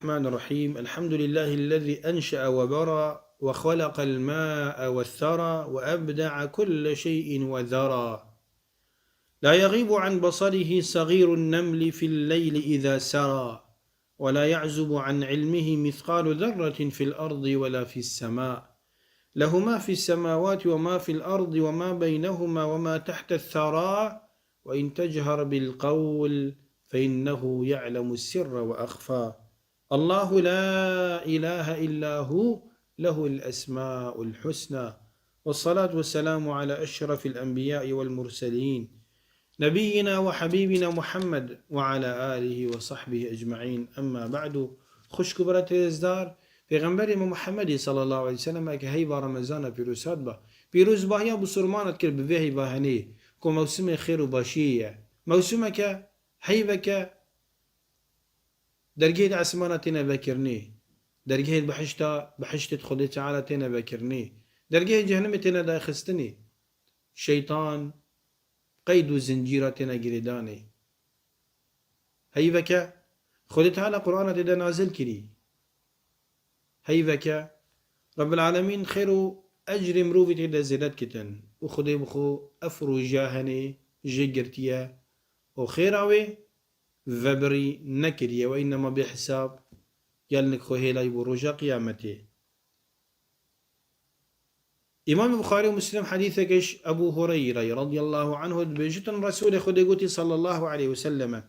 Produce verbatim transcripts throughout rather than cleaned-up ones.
الرحمن الرحيم. الحمد لله الذي أنشأ وبرى وخلق الماء والثرى وأبدع كل شيء وذرى. لا يغيب عن بصره صغير النمل في الليل إذا سرى، ولا يعزب عن علمه مثقال ذرة في الأرض ولا في السماء. له ما في السماوات وما في الأرض وما بينهما وما تحت الثرى، وإن تجهر بالقول فإنه يعلم السر وأخفى. الله لا إله إلا هو، له الأسماء الحسنى. والصلاة والسلام على أشرف الأنبياء والمرسلين، نبينا وحبيبنا محمد وعلى آله وصحبه أجمعين. أما بعد. Xwişk û birayê hêzdar, Pêxemberê me Muhammedê sallallahu aleyhi ve sellem ke heyva Remezana pîroz hat ba, pîrozbahiya bisurmana dikir bi vê heyva henê, ku mewsimê xêr û başiyê ye. Mewsimeke, heyveke dergehê di esmana têne vekirinê. Dergehê bihişta, bihiştê Xwedê Teala têne vekirinê. Dergehê cehennemê têne daxistinê. Şeytan qeyd û zincîra têne girêdanê. Heyveke, Xwedê Teala Qur'ana tê de nazil kirî. Heyveke, Rebbil Alemîn xêr û ecrê mirovî tê de zêde dikitin. Û Xwedê bi xwe ev roja henê jê girtiye û xêra wê vebirî nekiriye. Ve innema bê hesab, gelnik xwe hêlayî bo roja qiyametê. Îmam Buxarî û Muslim, hedîseke ji Ebû Hureyre radiyallahu anhu dibêjitin, Resûlê Xwedê gotî sallallahu aleyhi ve selleme,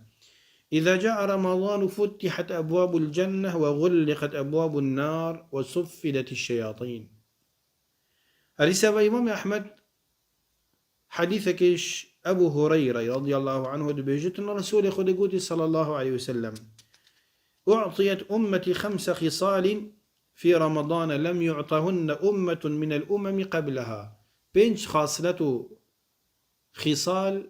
إذا جاء رمضان فتحت أبواب الجنة وغلقت أبواب النار وصفدت الشياطين. Herî seba Îmam Ehmed, hedîseke ji Ebû Hureyre radiyallahu anhu dibêjitin, Resûlê Xwedê gotî sallallahu aleyhi ve sellem, أعطيت أمتي خمس خصال في رمضان لم يعطهن أمة من الأمم قبلها. Pênc xaslet û xîsal,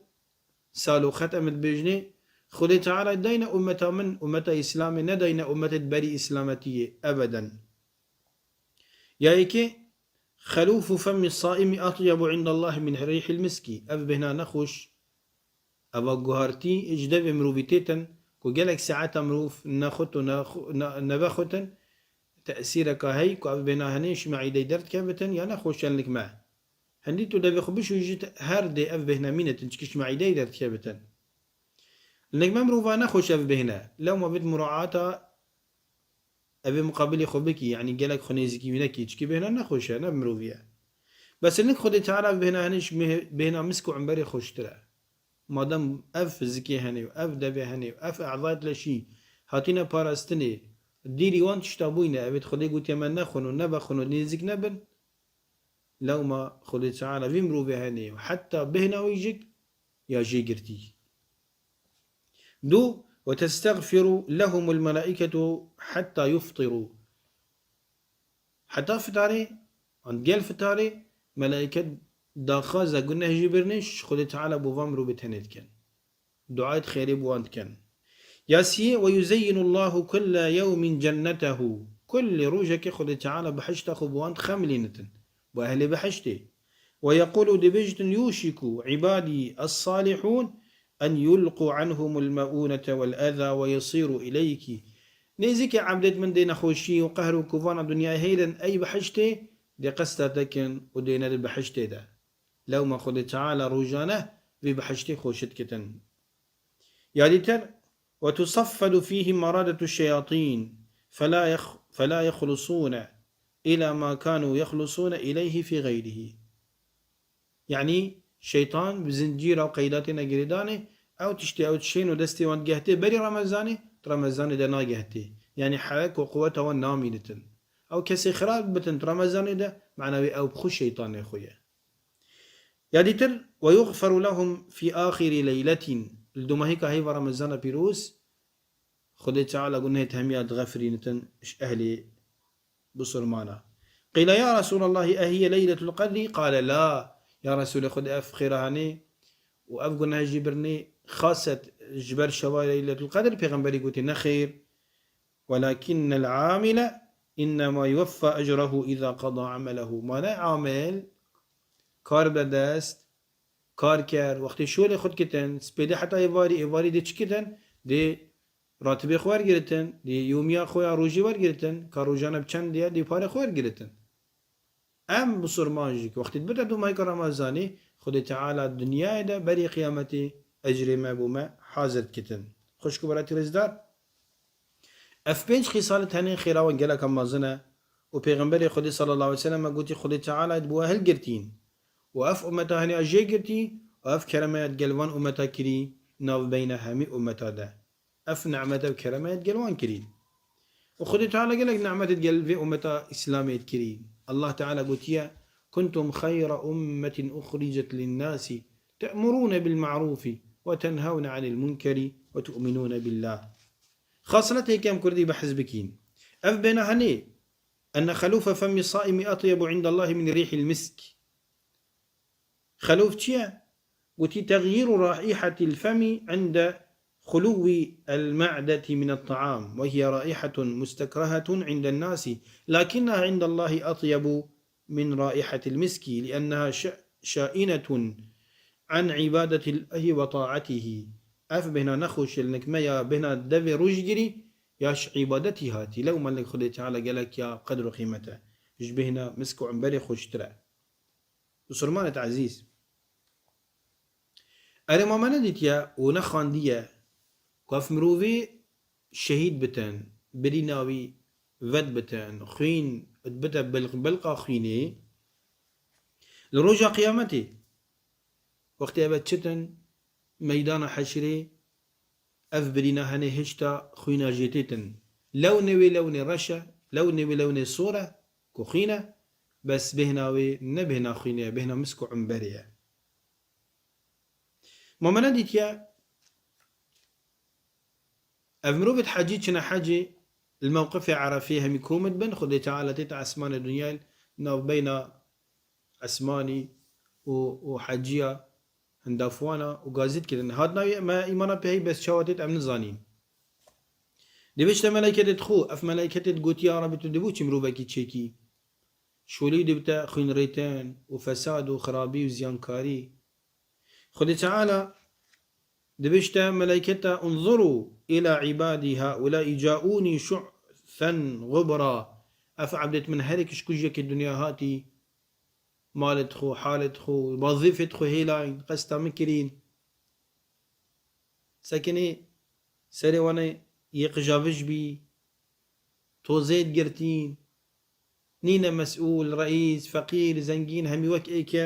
saloxet em dibêjinê, Xwedê Teala dayne ummeta min, ummeta Îslamê, nedayne ummetê berî Îslametiyê ebeden. Ya yekê, خلوف فم الصائم أطيب عند الله من ريح المسك. Ev bêhna nexweş, eva guhartî ji devê mirovî têtin, ku gelek saeta mirov nexwit û ne, ne, nevexwitin, tesîreka hey ku ev bêhna henê ji meîdeyê derdikevitin, ya nexweş gelnik me. Hindî tu devê xwe bişûjît, her dê ev bêhna mînetin, çikî ji meîdeyê derdikevitin. Hinek me mirova nexweş ev bêhne. Lewma vê muraata evê muqabilê xwe bikî, yanî gelek xwe nêzîkî wî nekî, çikî bêhna nexweş e, ne mirovî ye. Bes hinek Xwedê Teala ev bêhna henê ji meh-, bêhna misk û emberê xweştir e. Madem ev fizikê henê û ev devê henê û ev e'zayet leşî hatine parastinê, dîrî wan tişta bûyne, evê Xwedê gotiye me nexwin û nevexwin û nêzîk nebin, lewma Xwedê Teala vî mirovê henê û heta bêhna wî jik ya jê girtî. Du, وتستغفر لهم الملائكة حتى يفطروا. Heta fitarê, an gel fitarê, melaîket daxwaza guneh jê birinê, ji Xwedê Teala bo van mirovê tenê dikin. Duayet xêrê bo wan dikin. Ya siyê, ويزين الله كل يوم جنته. Kulê rojekê Xwedê Teala bihişta xwe bo wan dixemilînitin. Bo ehlê bihiştê. ويقول, dibêjitin, يوشك عبادي الصالحون أن يلقوا عنهم المؤونة والأذى ويصيروا إليك. Nêzîkê ebdêt min dê nexweşî û qehr û kovana dinyayê heyrin, ey bihiştê, dê qesta te kin û dê ne di bihiştê de. Lewma Xwedê Teala rojane vê bihiştê xweşit kitin. Ya dîtir, وتصفد فيهم مردة الشياطين فلا يخ-، فلا يخلصون إلى ما كانوا يخلصون إليه في غيره. Yanî şeytan bi zincîra û qeyda têne girêdanê, ew tiştê ew dişên û destê wan digehtê berî Remezanê, di Remezanê de nagehtê. Yanî hewek û quweta wan namînitin. Ew kesê xirab bitin di Remezanê de, mena wê ew bi xwe şeytanê xwe ye. Ya dîtir, ويغفر لهم في آخر ليلة. Li domahîka heyva Remezana pîroz, Xwedê Teala gunehê hemiya dixefirînitin ji ehlê bisurmana. قيل يا رسول الله أهي ليلة القدر؟ قال لا. Ya Resûlê Xwedê, ev xêra henê û ev guneh jî birinê xaset ji ber şeva Leyletul Qedr? Pêxemberî gotî, nexêr. ولكن العامل إنما يوفى أجره إذا قضى عمله. Mane amil, kar be dest, kar ker, wextê şolê xwe dikitin, spêdê heta êvarî, êvarî dê çi kitin? Dê ratibê xwe wergiritin, dê yomiya xwe ya rojê wergiritin, ka rojane bi çend diye, dê parê xwe wergiritin. Em musulman jî ki wextê dibite du meheka Remezanê, Xwedê Teala dinyayê de berî qiyametê ecrê me bo me hazir dikitin. Xwişk û beratî rêzdar, ev pênc xîsal tenê xêra wan geleka mezin e û Pêxemberê Xwedê sallallahu aleyhi ve sellem gotî, Xwedê Teala bi we hilgirtîn û ev ummeta henê jê girtî û ev kereme ya digel van ummeta kirî navbeyna hemî ummeta de. Ev nimet ev kereme ya digel wan kirî. Û Xwedê Teala gelek nimet digel vê ummeta Îslamê kirî. Allah Teala gotiye, "Kuntum xeyra ummetin uxricet linnasi te'murûne bil ma'rûfi ve tenhewne anil munkeri ve tu'minûne billah." Xasletê kem kurdî behs bikîn. Ev bêhna henê, enne xelûfe femmi saimi atyebu indallahi min rîhil misk. Xelûf çi ye? Gotî, "Texyîru raîhetil femi inde xulûwî el me'deti min et-ta'am ve hiye raîhetun mustekrehetun inden nasi, lakinneha indallahi atyebu min raîhetil miski, lienneha şa-, şainetun an ibadetillahi ve taatihi." Ev bêhna nexweşê li nik me ya bêhna devê rojgirî ya ji îbadetî hatî. Lewma li nik Xwedê Teala gelek ya qedr û qîmet e. Ji bêhna misk û umberê xweştir e. Musulmanêt ezîz, erê ma me nedîtiye û nexandiye ku ev mirovî şehîd bitin, birîna wî vedbitin, xwîn dibite bilq-, bilqa xwînê, li roja qiyametê wextê ev çitin meydana heşrê, ev birîna henê hişta xwîna jê têtin. Lewnê wê lewnê reş e, lewnê wê lewnê sor e, ku xwîn e, bes bêhna wê ne bêhna xwînê ye, bêhna misk û umberê ye. Ma me nedîtiye, ev mirovêt hecî çine hecê, li mewqifê Erefê hemî kom dibin, Xwedê Teala tête esmanê dinyayê, navbeyna esmanî û, û heciya hindafwana û gazî dikirin. Hatina wê me îmana pê heyî, bes çawa têt em nizanîn. Dibêjte meleyketê xwe, ev meleyketê gotiye, "Ya Rebî, tu dibû çi mirovekî çêkî? Şolî dibite xwînrêtin û fesad û xirabî û ziyankarî." Xwedê Teala dibêjte meleyketa, "Unzuru ila ibadî haulai caûnî şu'then ğubra." Ev ebdêt min herêk ji ku ji yekê dinya hatî, malêt xwe, halêt xwe, wezîfêt xwe hêlayîn, qesta min kirîn. Sekinî serê wan ê yê qijavij bî, tozê digirtîn, nîne mesûl, reîs, feqîr, zengîn, hemî wek êk e.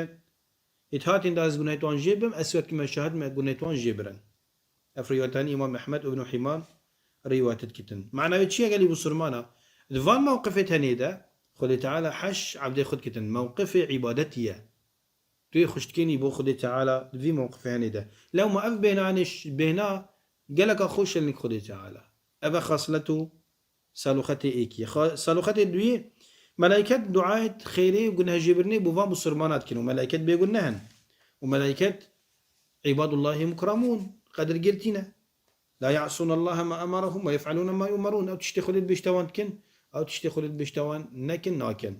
Êt hatîn da ez gunehêt wan jê bim, ez wekî me şahid me gunehêt wan jê birin. Ev rîwayetanî Îmam Ehmed û Ibn Hîman rîwayet dikitin. Mana wê çi ye gelî musulmana? Di van mewqifê tenê de Xwedê Teala heş ebdê xwe dikitin. Mewqifê îbadetî ye. Tu yê xweş dikênî bo Xwedê Teala di vî mewqifê henê de. Lewma ev bêhna henê ş-, bêhna geleka xweş e li nik Xwedê Teala. Ev e xaslet û saloxetê êkî. Xa-, saloxetê duyê, melaiket duayet xêrê û gunehjêbirinê bo van musulmana dikin û melaiket bêguneh in. Û melaiket îbadullahê mukramûn, qedirgirtî ne. La ya'sûnallaha ma emerahum ve yef'alûne ma yu'merûn. Ew tiştê Xwedê dibêjte wan dikin, ew tiştê Xwedê dibêjte wan nekin, nakin.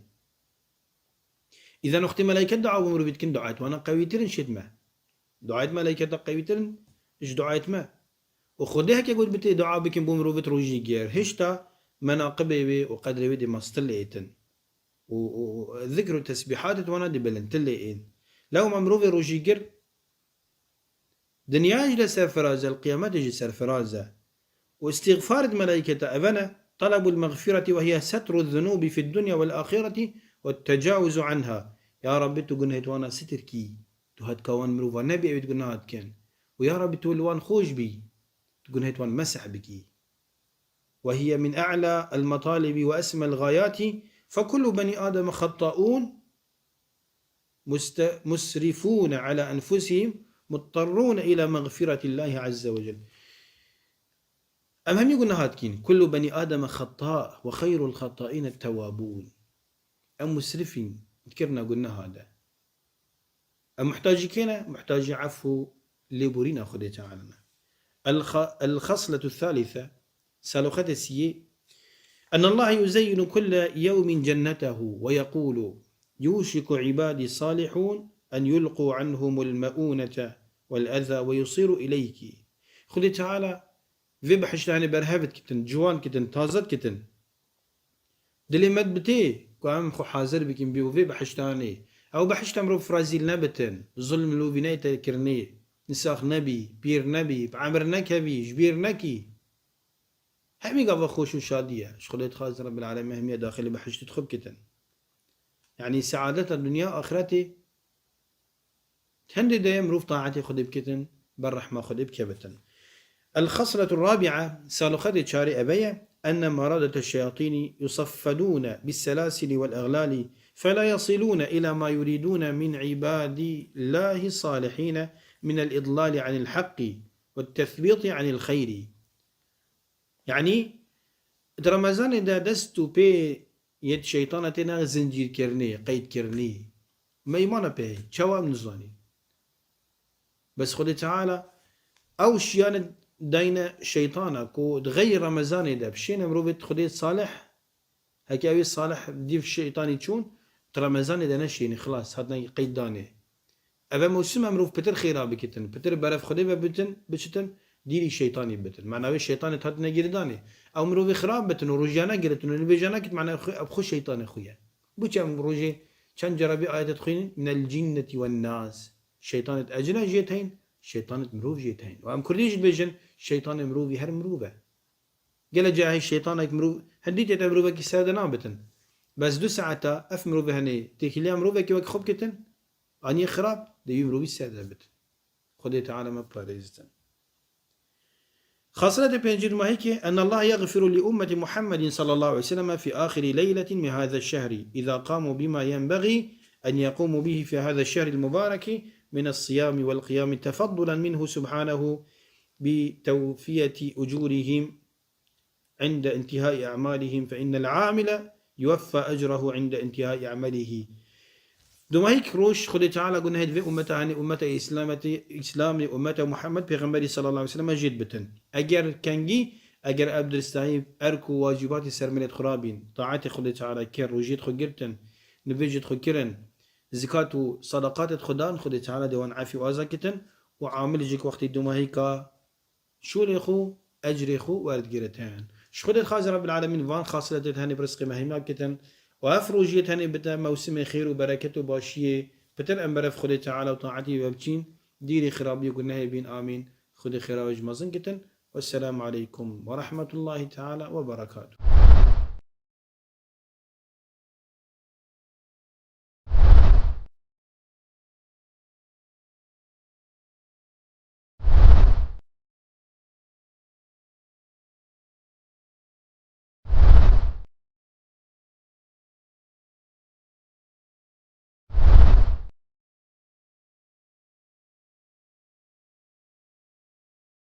Îzen wextê melaiket dua bo mirovî dikin, duayet wan qewîtir in şêt me. Duayet melaiketa qewîtir in ji duayet me. Û Xwedê heke got bitê dua bikin bo mirovît rojî gir, hişta menaqibê wê û qedrê wê dê mestil êtin. Û, û, û zikr û tesbîhatê wana dê bilindtir lê ên. Lewma mirovê rojî gir, dinyayê jî de serfiraz e, li qiyametê jî serfiraz e. Û îstîxfarê di melaîketa evene, talabul mexfireti ve hiye setru zunûbi fid dunya vel axireti ve tecawuzu anha. Ya Rabbî, tu gunehêt wana sitir kî. Tu hetka wan mirova nebî, ew ê di gunaha dikin. Û ya Rabbî, tu li wan xweş bî. Tu gunehêt wan meseh bikî. Ve hiye min e'la el metalibi ve esmel gayati, fe kullu beni Adem xettaun, muste-, musrifûne ala enfusihim, muttarrûne ila mexfiretillahi azze ve cel. Em hemî guneha dikîn. Kullu beni Ademe xetta ve xeyrul xettaîne tewabûn. Em musrifîn, dikirina guneha de. Em muhtacî kê ne? Muhtacî efû lêborîna Xwedê Teala ne. El-, el-xasletu thalithe, saloxetê siyê, Ennallaha yuzeyyinu kulle yewmin cennetehu ve yekulu, yuşiku ibadi salihun en yulqu anhumul meunete vel eza ve yusiru ileyki. Xwedê Teala Vê behişta hanê berhev dikitin, ciwan kitin, taze dikitin. Dilê me dibitê ku em xwe hazir bikin bî û vê behişta hanê. Ew behişta mirov firezîl nebitin, zulm li wî neyte kirinê, nisax nebî, pîr nebî, bi emir nekevî, ji bîr nekî. Hemî gava xweş û şadî ye. Ji Xwedê dixwazin Rebbil Alemîn hemiya daxilî behiştê xwe bikitin. Yanî seadeta dinya axretê Hindê de ye mirov taetê Xwedê bikitin, ber rehma Xwedê bikevitin. الخصلة الرابعة, saloxetê çarê eve ye, أن مارضة الشياطين يصفدون بالسلاسل والأغلال فلا يصلون إلى ما يريدون من عباد الله الصالحين من الإضلال عن الحق والتثبيط عن الخير. Yanî, di Remezanê de dest û pê yê şeytana têne zincîrkirinê, qeydkirinê. Me îmana pê heye, çawa em nizanî? Bes Xwedê Teala ew şiyane dayne şeytana ku di xeyrî Remezanê de bişêne mirovê Xwedê salih, heke ew ê salih dîv şeytanî çûn, di Remezanê de neşênî, xilas, hatine qeyd danê. Eve mewsim e mirov pitir xêra bikitin, pitir berev Xwedê ve bitin, biçitin, dîrî şeytanî bitin. Mena wê şeytanê hatine girêdanê. Ew mirovê xirab bitin û rojiyane giritin û nivêjane kit, mena xwe, ev xwe şeytanê xwe ye. Bu çi em rojê çend cara vî ayetê dixwînin? من الجنة والناس. Şeytanêt ecine jê teyn, şeytanêt mirov jê teyn. Û em kurdî jî dibêjin, şeytanê mirovî her mirov e. Gele cahî şeytanek mirov, hindî tête mirovekî ser de nabitin. Bes du saeta ev mirovê henê têkiliya mirovekî wek xwe bikitin, aniye xirab, dê wî mirovî ser de bitin. Xwedê Teala me parêzitin. Xasletê pêncî, dûmahîkê, أن الله يغفر لأمة محمد صلى الله عليه وسلم في آخر ليلة من هذا الشهر إذا قاموا بما ينبغي أن يقوموا به في هذا الشهر المبارك من الصيام والقيام تفضلا منه سبحانه بتوفية أجورهم عند انتهاء أعمالهم، فإن العامل يوفى أجره عند انتهاء عمله. Dûmahîk roj Xwedê Teala gunehê di vê ummeta, hanê ummeta Îslametê, Îslamê, ummeta Muhammed Pêxemberî sallallahu aleyhi ve sellem jê dibitin. Eger kengî, eger ev diristahî, erk û wacîbatê ser milêt xwe rabîn, taetê Xwedê Teala kir, rojiyêt xwe girtin, nivêjêt xwe kirin, zikat û sadaqatêt xwe dan, Xwedê Teala dê wan efî û aza kitin û amilê jî ku wextê dûmahîka şûlê xwe, ecrê xwe werdigiritin. Ji Xwedê dixwazin Rebbil Alemîn van xasletêt henê bi rizqê me hêmî bikitin û ev rojiyêt henê bide mewsimê xêr û bereket û başiyê pitir em berev Xwedê Teala û taetî ve biçîn, dîrê xirabiyê gunehê bîn. Amîn. Xwedê xêra we ji mezin kitin. Wesselamu aleykum ve rahmetullahi teala ve berekatuh.